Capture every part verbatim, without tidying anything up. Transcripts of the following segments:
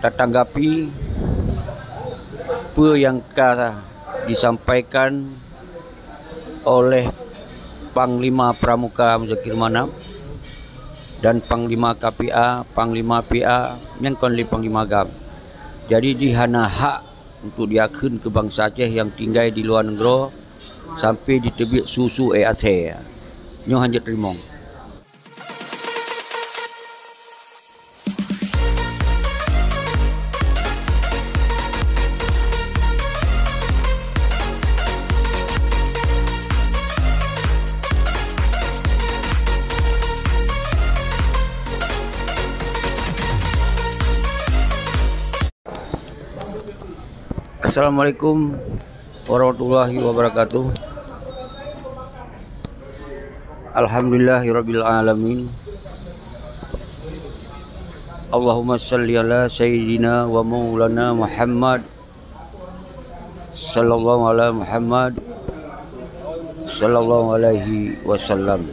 Tanggapi peue nyang ka disampaikan oleh Panglima Pramuka Muzakir Manaf dan Panglima K P A, Panglima P A, nyan kon lé Panglima GAM. Jadi, jih hana hak untuk diakheun keu bansa Aceh nyang tinggai di luwa nanggroe sampoe jiteubiet su-su ék asèe. Nyoe hanjeuet teurimong. Assalamualaikum warahmatullahi wabarakatuh. Alhamdulillahirabbil alamin. Allahumma shalli ala sayyidina wa maulana Muhammad, sallallahu ala Muhammad, sallallahu alaihi wasallam.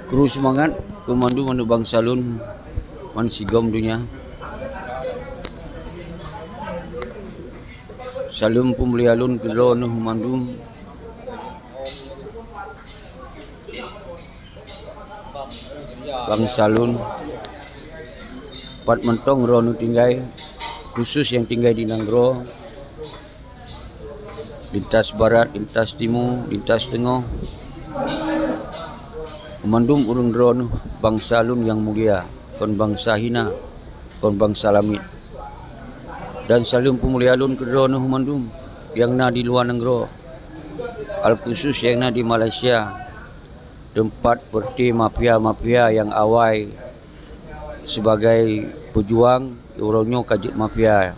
Kru seumangat keu mandum aneuk bansa lôn bansigom donya. Saleuem peumulia lôn keu droeneuh mandum bansa lôn, pat mantong droeneuh tinggai, khusus nyang tinggai di nanggroe, lintas barat, lintas timu, lintas teungoh. Mandum ureuëng droeneuh bansa lôn nyang mulia, kon bansa hina, kon bansa lamiet. Dan saleuem peumulia lôn keu droeneuh mandum nyang na di luwa nanggroe, alkhusus nyang na di Malaysia, teumpat peureuté mafia-mafia nyang awai sibagai peujuang, uroe nyoe ka jeuet mafia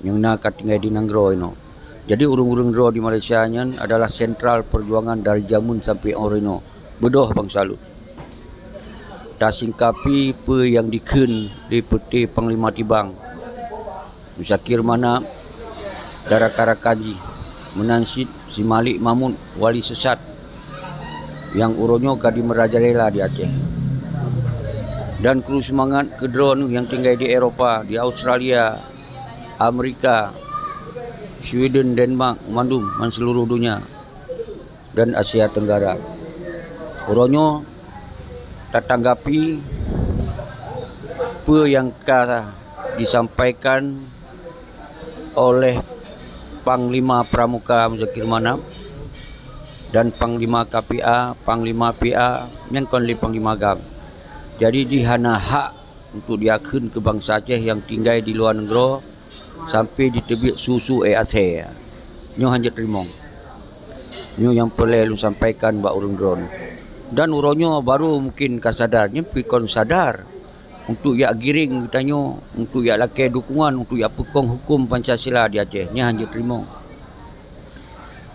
nyang na ka tinggai di nanggroe inoe. Jadi, ureuëng-ureuëng droe di Malaysia nyan adalah sentral peujuangan dari jameun sampoe uroe inoe. Beudôh bansa lôn. Tasingkapi peue nyang dikheun lé Peureuté Panglima Tibang, Muzakir Manaf dan rakan-rakan jih, meunan cit si Malik Mahmud, wali sesat, nyang uroe nyoe ka jimeurajalela di Aceh. Dan kru seumangat keu droeneuh nyang tinggai di Eropa, di Australia, Amerika, Sweden, Denmark, mandum, ban seuluruh donya dan Asia Tenggara. Uroe nyoe tatanggapi peue nyang ka disampaikan oleh Panglima Pramuka Muzakir Manaf dan Panglima K P A, Panglima P A, nyan kon lé Panglima GAM. Jadi, jih hana hak untuk diakheun keu bansa Aceh nyang tinggai di luwa nanggroe sampoe jiteubiet su-su ék asèe. Nyoe hanjeuet teurimong. Nyoe nyang peureulée lôn sampaikan bak ureuëng droeneuh. Dan uroe nyoe barô mungken ka sadar, nyan pih kon sadar untuk jak giréng geutanyoe, untuk jak lakée dukungan, untuk jak peukong huköm Pancasila di Aceh. Nyan hanjeuet teurimong.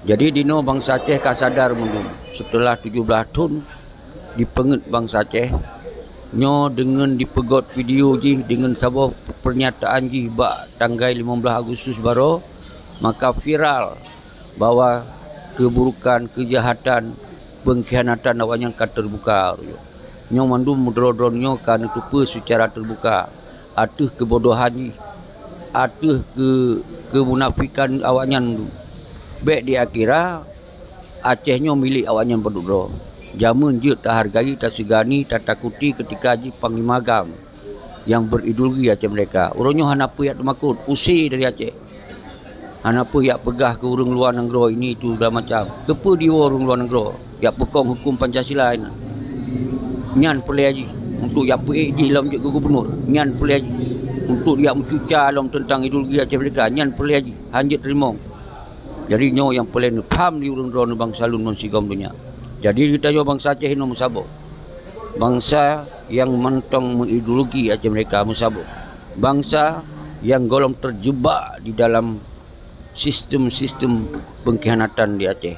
Jadi, dinoe bansa Aceh ka sadar mandum, seuteulah tujoh blaih thon dipeungét bansa Aceh, nyoe deungon dipeugét video jih, deungon saboh peurnyataan jih bak tanggai limong blaih Agustus baroe, maka viral bahwa keuburokan, keujahatan, peungkhianatan awaknyan ka teubuka. Nyoe mandum meudroe-droe nyoe ka neuteupeue seucara teubuka ateueh keubodohan jih, ateueh keu-, keumunafikan awaknyan. Bék diakira Aceh nyoe milék awaknyan padub droe. Jameun jeuet tahargai, taseugani, tatakuti keutika jih Panglima GAM nyang berideologi Aceh Merdeka. Uroe nyoe hana peue jak teumakot, use dari Aceh. Hana peue jak peugah keu ureuëng luwa nanggroe ini itu segala macam. Keupeue diwoe ureuëng luwa nanggroe jak peukong huköm Pancasila inan? Nyan peureulée jih untuk jak peuék jih lom jeuet keu gubunur. Nyan peureulée jih untuk jak meucuca lom teuntang ideologi Aceh Merdeka. Nyan peureulée jih, hanjeuet teurimong. Jadi, nyoe nyang peureulée neupham di ureuëng droeneuh bansa lôn bansigom donya. Jadi, geutanyoe bansa Aceh inoe meusaboh. Bansa nyang mantong meuideologi Aceh Merdeka meusaboh. Bansa nyang gohlom teujeubak di dalam sistem-sistem peungkhianatan di Aceh.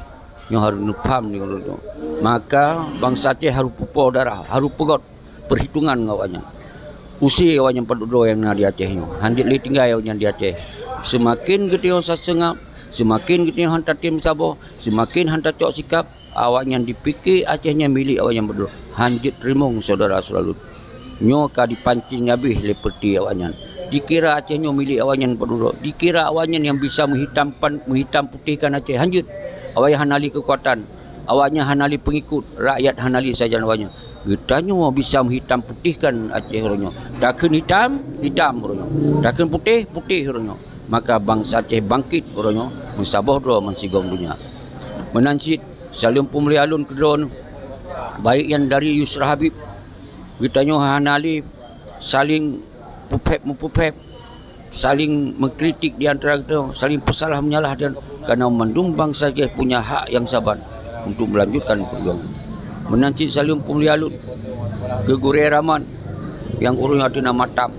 Nyoe harôh neupham di ureuëng nyoe. Maka bansa Aceh harôh peupo darah, harôh peugét peuhitongan ngon awaknyan. Use awaknyan padub droe nyang na di Aceh nyoe. Hanjeuet lé tinggai awaknyan di Aceh. Seumaken geutanyoe saseungab, seumaken geutanyoe han tatem saboh, seumaken han tacok sikab, Awaknyan dipike Aceh nyan milék awaknyan padub droe. Han jeuet teurimong syedara seulalu. Nyoe ka dipancing habéh lé peuti awaknyan. Dikira Aceh nyoe milék awaknyan padub droe. Dikira awaknyan nyang bisa meuhitam pan-, meuhitam putéhkan Aceh. Han jeuet. Awaknyan hana lé keukuatan. Awaknyan hana lé peungikut. Rakyat hana lé sajan awaknyan. Geutanyoe bisa meuhitam putéhkan Aceh uroe nyoe. Takheun hitam, hitam uroe nyoe. Takheun putéh, putéh uroe nyoe. Maka bansa Aceh bangkét uroe nyoe meusaboh droe meusigom donya. Meunan cit saleuem peumulia lôn keu droeneuh, baik nyang dari Yusra Habib, geutanyoe hana lé saléng peuphép-meupeupép, saléng meukritik di antara geutanyoe, saléng peusalah meunyalah dan karna mandum bansa Aceh punya hak nyang saban untuk meulanjutkan peujuangan. Meunan cit saleuem peumulia lôn keu gurée raman nyang uroe nyoe ateueh na matam.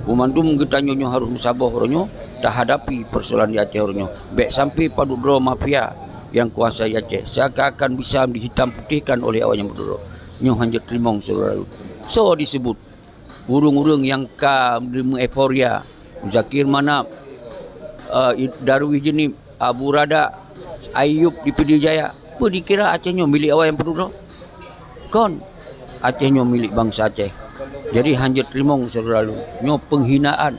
Banmandum geutanyoe nyoe harôh meusaboh uroe nyoe tahadapi peusoalan di Aceh uroe nyoe. Bék sampoe padub droe mafia nyang kuasai Aceh seakan-akan bisa dihitam putéhkan oleh awaknyan padub droe. Nyoe han jeuet teurimong syedara lôn. Soe diseubut ureuëng-ureuëng nyang ka meu-euforia, Muzakir Manaf, eh, Darwis Jeunieb, Abu Rada, Ayub di Pidie Jaya, peue dikira Aceh nyoe milék awaknyan padub droe? Kon, Aceh nyoe milék bansa Aceh. Jadi han jeuet teurimong syedara lôn. Nyoe peunghinaan.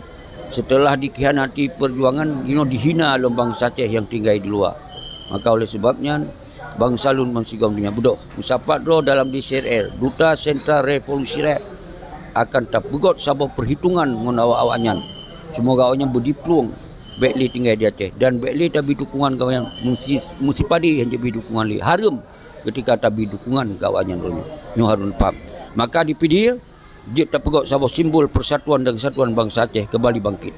Seuteulah dikhianati peujuangan, nyoe dihina lom bansa Aceh nyang tinggai di luwa. Maka oleh sabab nyan, bansa lôn meusigom donya beudôh. Meusapat droe dalam D C R R, Duta Sentra Revolusi Rakyat, akan tapeugot saboh peuhitongan ngon awak-awaknyan. Seumoga awaknyan beudiplueng, bék lé tinggai di Aceh dan bék lé tabri dukungan keu awaknyan meusi-, meusipadé han jeuet bri dukungan lé. Hareuem ketika tabri dukungan keu awaknyan uroe nyoe. Nyoe harôh paham. Maka di Pidie jeuet tapeugot saboh simbol persatuan dan kesatuan bansa Aceh kembali bangkit.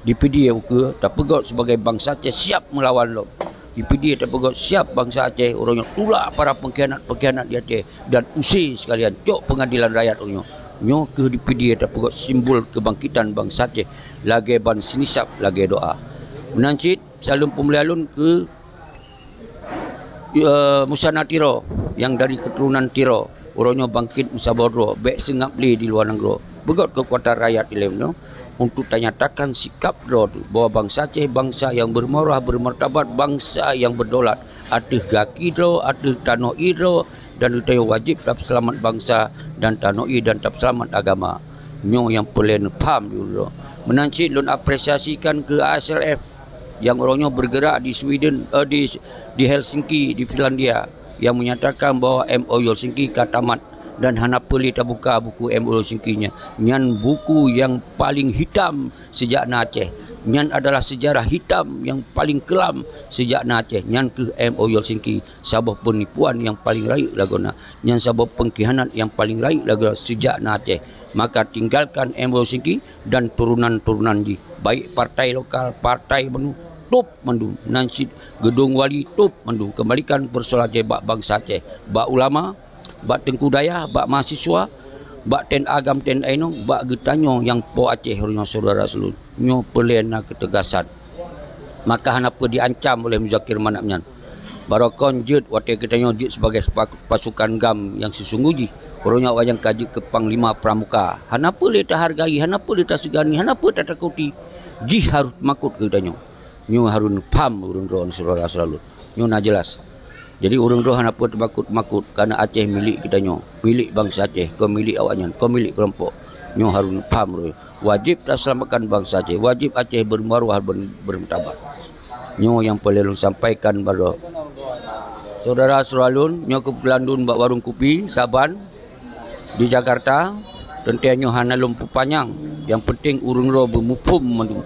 Di Pidie ukeue tapeugot sebagai bansa Aceh siap meulawan lom. Di Pidie tapeugot siap bansa Aceh uroe nyoe tulak para pengkhianat-pengkhianat di Aceh dan use sekalian cok pengadilan rakyat uroe nyoe. Nyoe keuh di Pidie tapeugot simbol kebangkitan bansa Aceh lagée ban sinisab lagée doa. Meunan cit saleuem peumulia lôn keu eh, Musana Tiro nyang dari keuturonan Tiro, uroe nyoe bangkét meusaboh droe, bék seungab lé di luwa nanggroe. Beugot keukuatan rakyat ilée nyoe untuk tanyatakan sikab droe teuh bahwa bansa Aceh bansa nyang beumeuruah, beumartabat, bansa nyang beudaulat ateueh gaki droe, ateueh tanoh ié droe, dan geutanyoe wajéb tapeuseulamat bansa dan tanoh ié dan tapeuseulamat agama. Nyoe nyang peureulée neupham di uroe nyoe. Meunan cit lôn apresiasikan keu A S L F nyang uroe nyoe bergerak di Sweden, eh, di, di Helsinki, di Finlandia, yang menyatakan bahwa M O U Helsinki ka tamat dan hana peue lé tabuka buku M O U Helsinki nyan. Nyan buku yang paling hitam sejak na Aceh. Nyan adalah sejarah hitam yang paling kelam sejak na Aceh. Nyan keuh M O U Helsinki, saboh penipuan yang paling rayeuk lagoe na. Nyan saboh pengkhianat yang paling rayeuk lagoe sejak na Aceh. Maka tinggalkan M O U Helsinki dan turunan-turunan jih, baik partai lokal, partai baru, tôb mandum. Nan cit geudong wali, tôb mandum. Kembalikan persoalan Aceh bak bansa Aceh, bak ulama, bak teungku dayah, bak mahasiswa, bak ten agam ten ainong, bak geutanyoe nyang po Aceh uroe nyoe syedara seulon. Nyoe peureulée na keutegasan. Maka hana peue diancam oleh Muzakir Manaf nyan. Barokon jeuet watée geutanyoe jeuet sibagai sepa-, pasukan GAM nyang sisunggoh jih. Uroe nyoe awaknyan ka jeuet keu panglima pramuka. Hana peue lé tahargai, hana peue lé tasegani, hana peue tatakuti. Jih harôh teumakot keu geutanyoe. Nyoe harôh neupham ureuëng droe syedara seulalo. Nyoe na jeulaih. Jadi ureuëng droe hana peue teumakot-makot, kareuna Aceh milék geutanyoe, milék bansa Aceh, kon milék awaknyan, kon milék keulompok. Nyoe harôh neupham ureuëng. Wajéb taseulamatkan bansa Aceh, wajéb Aceh beumaruah, beu-, beumartabat. Nyoe nyang peureulée lôn sampaikan bak droe. Syedara seulalo, nyoe keubeutulan lôn bak warong kupi saban di Jakarta, teuntée nyoe hana lôn peupanyang. Nyang peunteng ureuëng droe beumuphom mandum.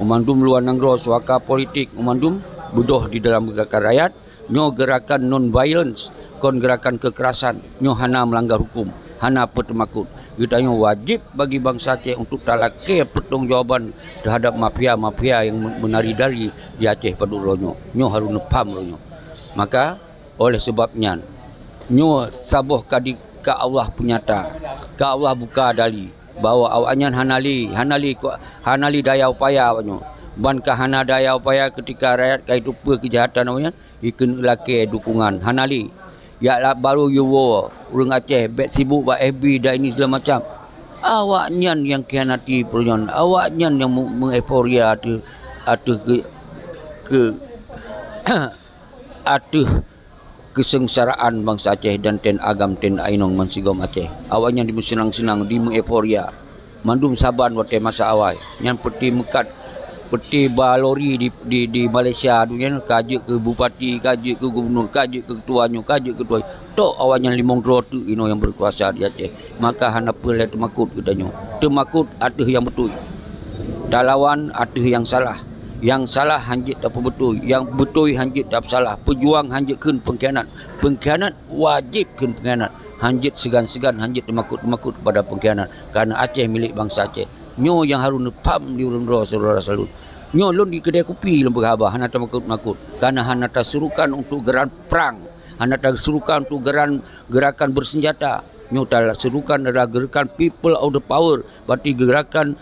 Mandum luwa nanggroe, suaka politik, mandum beudôh di dalam gerakan rakyat. Nyoe gerakan non violence, kon gerakan kekerasan. Nyoe hana meulanggar huköm, hana peue teumakot. Geutanyoe wajéb bagi bansa Aceh untuk talakée peutanggong jawaban teuhadab mafia-mafia nyang me-, meunari-nari di Aceh padub droe nyoe. Nyoe harôh neupham droe nyoe. Maka, oleh sabab nyan, nyoe saboh ka di, ka Allah peunyata, ka Allah buka dali bahwa awaknyan hana lé, hana lé ku-, hana lé daya upaya awaknyoe. Ban ka hana daya upaya keutika rakyat ka jiteupeue keujahatan awaknyan, jikeuneuk lakée dukungan. Hana lé. Jak la-, barô jiwoe ureuëng Aceh bék sibuk bak F B dan ini segala macam. Awaknyan nyang khianati peue nyan, awaknyan nyang meu-, meueuforia ateueh, ateueh keu-, keu-, ateueh Kesengsaraan bansa Aceh dan ten agam ten inong bansigom Aceh. Awaknyan dimeuseunang-seunang, dimeueuforia. Mandum saban watée masa awai, nyan peuti meukat, peuti ba lori di, di, di Malaysia tu nyan, ka jeuet keu bupati, ka jeuet keu gubernur, ka jeuet keu ketua nyoe, ka jeuet keu ketua. Tok awaknyan limong droe teuk inoe nyang beukuasa di Aceh. Maka hana peue lé teumakot geutanyoe. Teumakot ateueh nyang beutôi. Talawan ateueh nyang salah. Nyang salah hanjeuet tapeubeutôi, nyang beutôi hanjeuet tapeusalah. Peujuang hanjeuet kheun peungkhianat. Peungkhianat wajéb kheun peungkhianat. Hanjeuet seugan-seugan, hanjeuet teumakot-teumakot keupada peungkhianat. Karna Aceh milék bansa Aceh. Nyoe nyang harôh neupham di ureuëng droe syedara salut. Nyoe lôn di keudée kupi lôn peugah haba, hana teumakot-makot. Karna hana tasurukan untuk geuran prang, hana tasurukan untuk geuran geurakan beuseunjata. Nyoe tasurukan adalah gerakan people of the power, berarti gerakan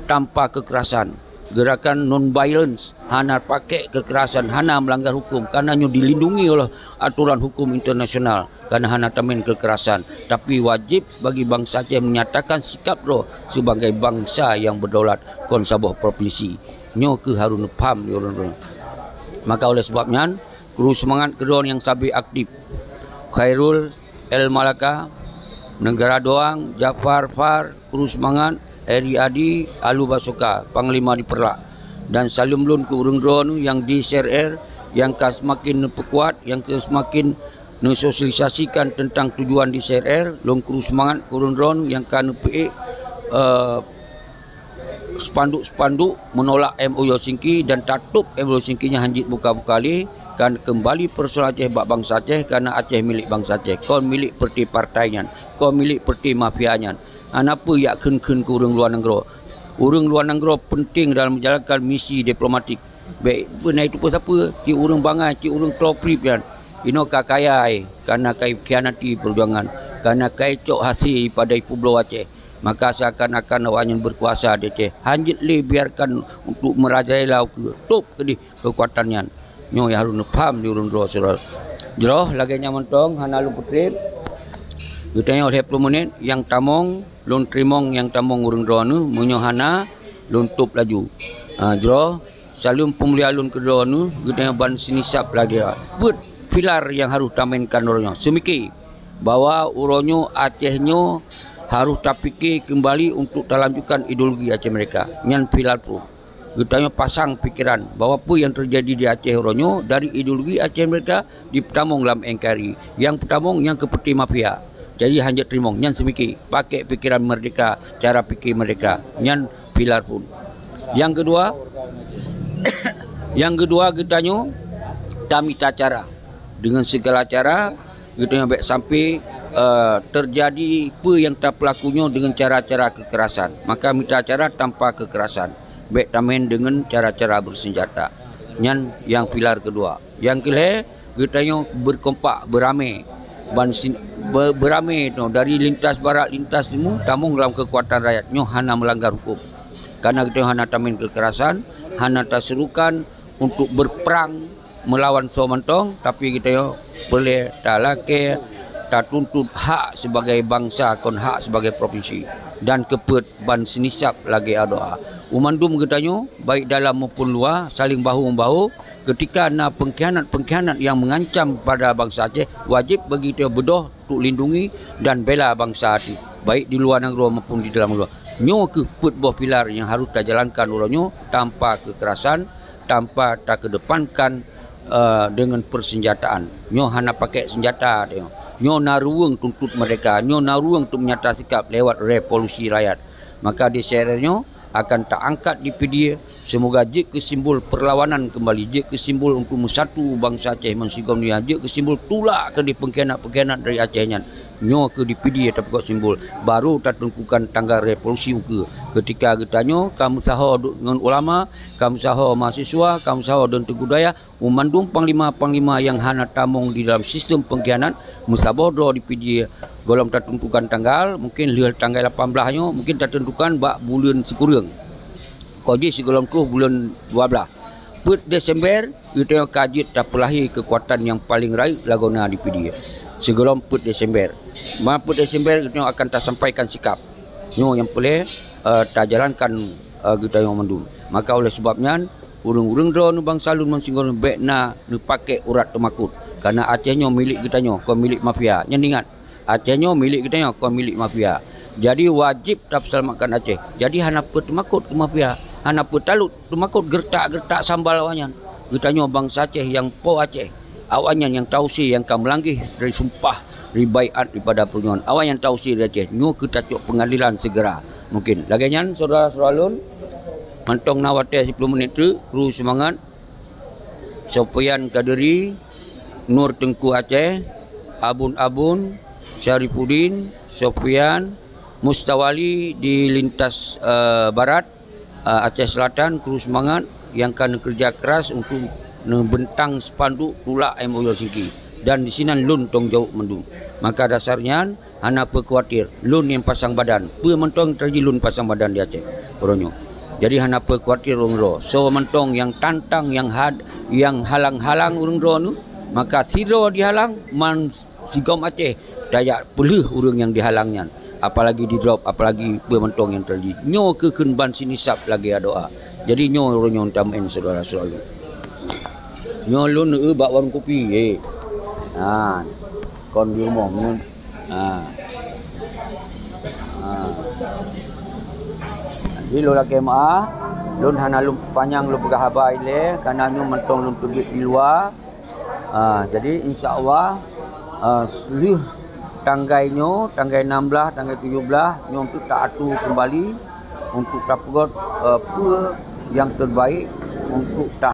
tanpa kekerasan, gerakan non-violence, hana pakai kekerasan, hana melanggar hukum, karena nyoe dilindungi oleh aturan hukum internasional, karena hana tamén kekerasan. Tapi wajib bagi bansa Aceh menyatakan sikap droe sebagai bansa yang berdaulat, kon saboh provinsi. Nyoe keuh harôh neupham di ureuëng-ureuëng. Maka oleh sebab nyan, kru seumangat keudroe nyang sabe aktif. Khairul El Malaka, Negara Doang, Jafar Far, Kru Seumangat, Eri Adi, Alu Basoka, Panglima di Peureulak. Dan saleuem lôn keu ureuëng droeneuh nyang di C R R, nyang ka seumaken neupeukuat, nyang ka seumaken neusosialisasikan teuntang tujuan di C R R, lôn kru seumangat keu ureuëng droeneuh nyang ka neupeuék, eh, spanduk-spanduk menolak M O U Helsinki dan tatôb M O U Helsinki nyan hanjeuet buka-buka lé, kan keumbali peusoalan Aceh bak bansa Aceh, karna Aceh milék bansa Aceh, kon milék peureute partai nyan, kon milék peureute mafia nyan. Hana peue jak kheun-kheun keu ureuëng luwa nanggroe. Ureuëng luwa nanggroe peunteng dalam menjalankan misi diplomatik. Bék beuna itu peue sapeue, cit ureuëng bangai, cit ureuëng kloprip nyan. Inoe ka kaya, eh, karna ka ikhianati peujuangan, karna ka icok hase pada ipeubloe Aceh. Maka seakan-akan awaknyan beukuasa di Aceh. Hanjeuet lé biarkan untuk merajalela ukeue. Tôb keudeh keukuatan nyan. Nyoe nyang harôh neupham di ureuëng droe syedara. Jroh lagée nyan mantong hana lôn peutreb. Geutanyoe lhée ploh menit nyang tamong, lôn teurimong nyang tamong ureuëng droeneuh, meunyoe hana, lôn tôb laju. Ha, jroh, saleuem peumulia lôn keu droeneuh, geutanyoe ban sinisab lagée peuet pilar nyang harôh tamainkan uroe nyoe. Seumike, bahwa uroe nyoe Aceh nyoe harôh tapike keumbali untuk talanjutkan ideologi Aceh Merdeka. Nyan pilar peuet. Geutanyoe pasang pikeran bahwa peue nyang teujadi di Aceh uroe nyoe dari ideologi Aceh Merdeka dipeutamong lam N K R I. Nyang peutamong nyang keu peureute mafia. Jadi hanjeuet teurimong, nyan seumike, pakai pikeran merdeka, cara pike merdeka. Nyan pilar peuet. Nyang keudua, nyang keudua geutanyoe tamita cara. Deungon sigala cara, geutanyoe bék sampai, eh, teujadi peue nyang tapeulaku nyoe deungon cara-cara keukerasan. Maka mita cara tanpa keukerasan. Bék tamén deungon cara-cara beuseunjata. Nyan nyang pilar keudua. Nyang keulhée, geutanyoe beukompak, beuramé. Ban sin-, be-, beuramé nyoe dari lintas barat, lintas timu, tamong lam keukuatan rakyat. Nyoe hana meulanggar huköm. Karna geutanyoe hana tamén keukerasan, hana tasurukan untuk beuprang meulawan soe mantong, tapi geutanyoe peureulée talakée tatuntut hak sibagai bansa kon hak sibagai provinsi, dan keupeuet ban sinisab lagée adoa. U mandum geutanyoe, baik dalam maupun luwa, saléng bahu-membahu. Keutika na peungkhianat-peungkhianat nyang meungancam pada bansa Aceh, wajéb bagi geutanyoe beudôh untuk lindungi dan bela bansa Aceh, baik di luwa nanggroe maupun di dalam nanggroe. Nyoe kheueh peuet boh pilar nyang harôh tajalankan uroe nyoe tanpa keukerasan, tanpa takeudepankan, eh, deungon peuseunjataan. Nyoe hana pakai seunjata tanyoe. Nyoe na ruweueng tuntot merdeka. Nyoe na ruweueng untuk meunyata sikap lewat revolusi rakyat. Maka di C R R nyoe akan taangkat di Pidie. Seumoga jeuet keu simbol peurlawanan keumbali, jeuet keu simbol untuk meusatu bansa Aceh bansigom donya, jeuet keu simbol tulak keudeh peungkhianat-peungkhianat dari Aceh nyan. Nyoe kheueh di Pidie tapeugöt simbol, barô tateuntukan tanggai revolusi ukeue. Keutika geutanyoe ka meusaho deungon ulama, ka meusaho mahasiswa, ka meusaho deungon teungku dayah, u mandum panglima-panglima nyang hana tamong di dalam sistem peungkhianat, meusaboh droe di Pidie gohlom tateuntukan tanggai, mungken lheueh tanggai lapan blaih nyoe, mungken tateuntukan bak buleuen sikureueng. Kok jih sigohlom troh buleuen dua blaih. Peuet Desember, geutanyoe ka jeuet tapeulahé keukuatan nyang paleng rayeuk lagoena di Pidie. Sigohlom peuet Desember. Ma peuet Desember geutanyoe akan tasampaikan sikap. Nyoe nyang peureulée, eh, tajalankan, eh, geutanyoe mandum. Maka oleh sebab nyan, Ureuëng-ureuëng droeneuh bansa lôn meusingoh bék na neupakék urat teumakot. Kareuna Aceh nyoe milék geutanyoe, kon milék mafia. Nyan ingat, Aceh nyoe milék geutanyoe, kon milék mafia. Jadi wajéb tapeuseulamatkan Aceh. Jadi hana peue teumakot keu mafia, hana peue talot teumakot geuretak-geuretak sambal awaknyan. Geutanyoe bansa Aceh nyang po Aceh. Awaknyan nyang tausie nyang ka meulanggaih dari sumpah, dari baiat daripada peureunoan. Awaknyan tausie dari Aceh. Nyoe keu tacok peungadilan segera mungkin. Lagée nyan, syedara-syedara lôn, mantong na watée siploh menit teuk, kru seumangat. Sofian Kadiri, Nur Teungku Aceh, Abun-Abun, Syarifuddin, Sofian, Mustawali di lintas, eh, barat, eh, Aceh Selatan, kru seumangat nyang ka neukeureuja keras untuk neubeuntang spanduk tulak M O U Helsinki. Dan disinan lôn tanggung jaweueb mandum. Maka dasar nyan, hana peue khawatir, lôn nyang pasang badan. Peue mantong teujadi lôn pasang badan di Aceh uroe nyoe. Jadi hana peue khawatir ureuëng droe. Soe mantong nyang tantang, nyang had, nyang halang-halang ureuëng droeneuh, maka sidroe dihalang, man sigom Aceh tajak peulheueh ureuëng nyang dihalang nyan. Apalagi di drop, apalagi peue mantong nyang teujadi. Nyoe keuh kheun ban sinisab lagée doa. Jadi nyoe uroe nyoe tameuén syedara-syedara lôn. Nyoe lôn eu bak warong kopi, eh. Ha, kon di rumoh nyoe. Ha. Ha. Jadi lôn lakée meu'ah, lôn hana lôn panyang lôn peugah haba ilée, kareuna nyoe mantong lôn teubiet di luwa. Ha, jadi insya Allah, ha, lheueh tanggai nyoe, tanggai enam belas, tanggai tujuh belas, nyoe untuk ta-atur keumbali untuk tapeugét, eh, peue nyang terbaik untuk ta-